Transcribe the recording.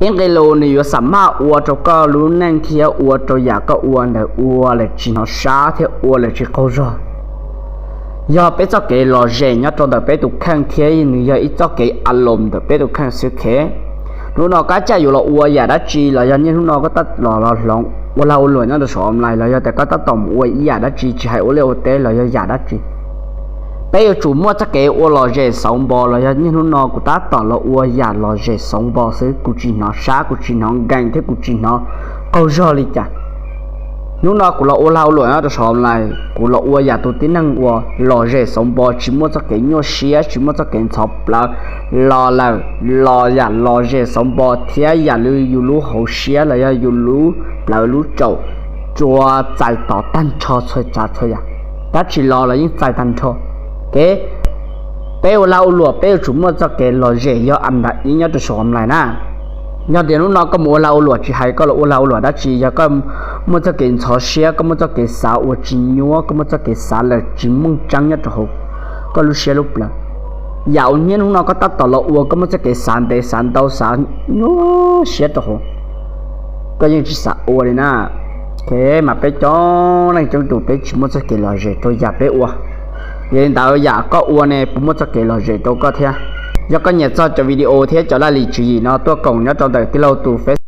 Ib nqe lus nws yuav xam maj ua rau koj lub neej thiab ua rau yam koj ua ntawd ua lawm tsis hnov sab thiab ua lawm tsis qaug zog. Yog peb txoj kev lom zem nyob rau ntawm peb tus kheej thiab nws yog ib txoj kev a loos ntawm peb tus kheej xwb khev. Hnub no koj caj yuav los ua yam dab tsi los yog niaj hnub no koj tab tom los hloov ua lag ua luam nyob rau saum online los yog tias koj tab tom mus ua ib yam dab tsi tsis hais ua liaj ua teb los yog yam dab tsi, peb yuav tsum muaj txoj kev ua lom zem xauv npo los yog niaj hnub no kuv tab tom los ua yam lom zem xauv npo xwb, kuv tsis hnov sab, kuv tsis hnov nkees thiab kuv tsis hnov qaug zog li cas. Hnub no kuv los ua lag ua luam nyob rau saum online, kuv los ua yam tus tib neeg uas lom zem xauv npo tsis muaj txoj kev nyuaj siab tsis muaj txoj kev ntxhov plawv los lawm, los yam lom zem xauv npo thiab yam li yus lub hauv siab los yog yus lub plawv lub tsaum tsuas txais tos tag nrho txhua tsav txhua yam, dab tsi los los yeej txais tag nrho. Kev peb ua lag ua luam peb yuav tsum muaj txoj kev lom zem yog a nta ib nyob rau saum online na. Yog tias hnub no koj mus ua lag ua luam tsis hais koj los ua lag ua luam dab tsi, yog koj muaj txoj kev ntxhov siab, koj muaj txoj kev xav uas tsis nyuaj, koj muaj txoj kev xav lawm tsis meej tseeb nyob rau hauv koj lub siab lub plawv, yam uas niaj hnub no koj tab tom los ua koj muaj txoj kev xav ntev xav ntau xav nyuaj siab rau hauv, koj yeej tsis xav ua li na. Kev mas peb coob leej coob tus peb tsis muaj txoj kev lom zem rau yam peb ua. Yog li ntawd yam koj ua ne puas muaj txoj kev lom zem rau koj thiab? Yog koj nyiam txog cov video thiab cov laj lim tswv yim no tuaj koom nyob rau ntawm tij laug tus Facebook